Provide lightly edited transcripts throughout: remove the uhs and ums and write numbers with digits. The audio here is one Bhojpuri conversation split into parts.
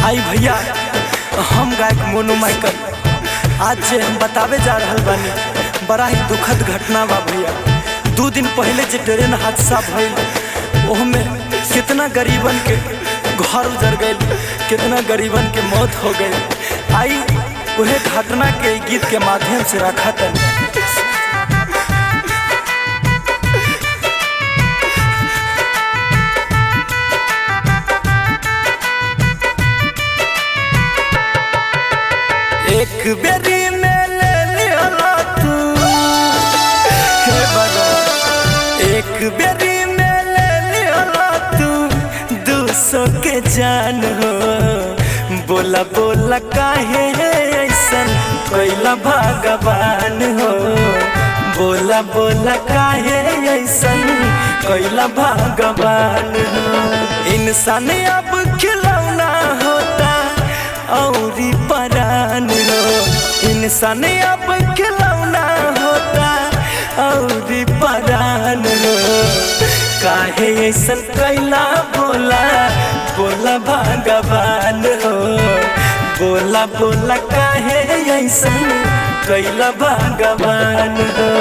आई भैया, हम गायक मोनू माइकल आज जे हम बतावे जा रहल बानी बड़ा ही दुखद घटना बा भैया। 2 दिन पहले जे ट्रेन हादसा भइल ओहमे कितना गरीबन के घर उजर गइल, कितना गरीबन के मौत हो गई। आई वह घटना के गीत के माध्यम से रखा तनी। एक बेरी में ले लिया तू हे भगवान, एक बेरी में ले लिया तू 200 के जान हो। बोला बोला काहे ऐसन कैला भगवान हो। बोला बोला काहे ऐसन कैला भगवान हो। इंसान अब खिलौना होता औरी परान हो। इंसान अब खिलौना होता औरी परान हो। काहे ऐसन कैला बोला बोला भगवान हो। बोला बोला काहे ऐसन कैला भगवान हो।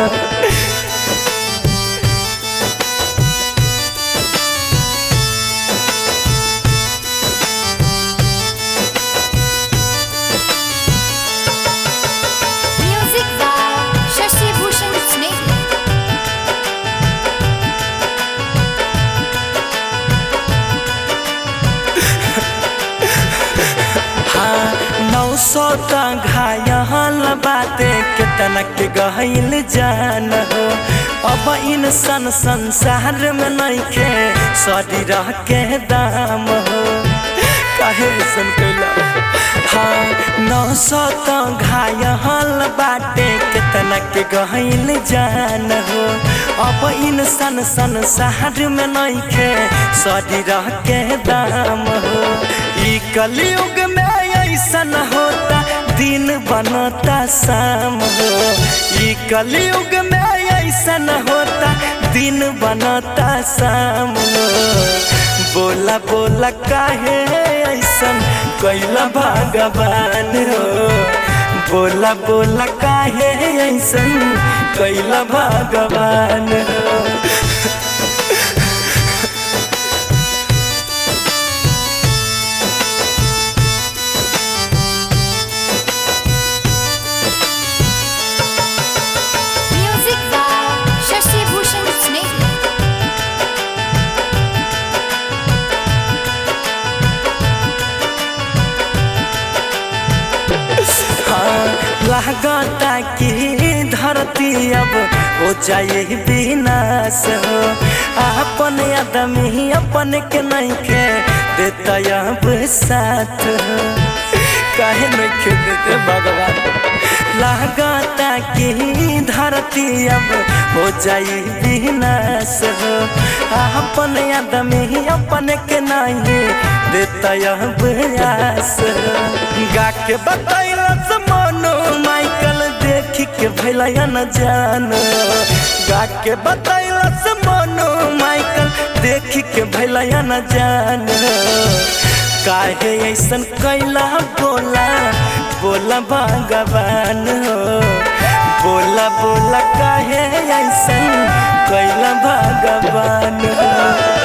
Music by Shashi Bhushan Snehi. हाँ, 900 घायल बाते केतना के गहल जान हो। अब इंसान संसार में नइखे शरीर के दाम हो। काहे ऐसन कैला। हाँ, 900 घायल बाटे केतना के गहल जान हो। अब इंसान संसार में नइखे शरीर के दाम हो। ई कलयुग में ऐसन होता दिन बनता शाम हो। ई कलयुग में ऐसन होता दिन बनता शाम हो। बोला बोला काहे ऐसन कैला भगवान हो। बोला बोला काहे ऐसन कैला भगवान हो। Music by Shashi Bhushan Snehi. हाँ, लागता कि धरती अब हो जाए विनाश हो। अपन आदमी अपन के नहीं के देता अब साथ हो। काहे नहीं के देते भगवान। लागता कि धरती अब हो जाए विनाश हो। अपन आदमी अपन के नहीं देता अब आस हो। गा के बतैलस मोनू माइकल देख के भैला न जान। गा के बतैलस मोनू माइकल देख के भैला न जान। काहे ऐसन कैला बोला बोला भगवान हो। बोला बोला काहे ऐसन कैला भगवान हो।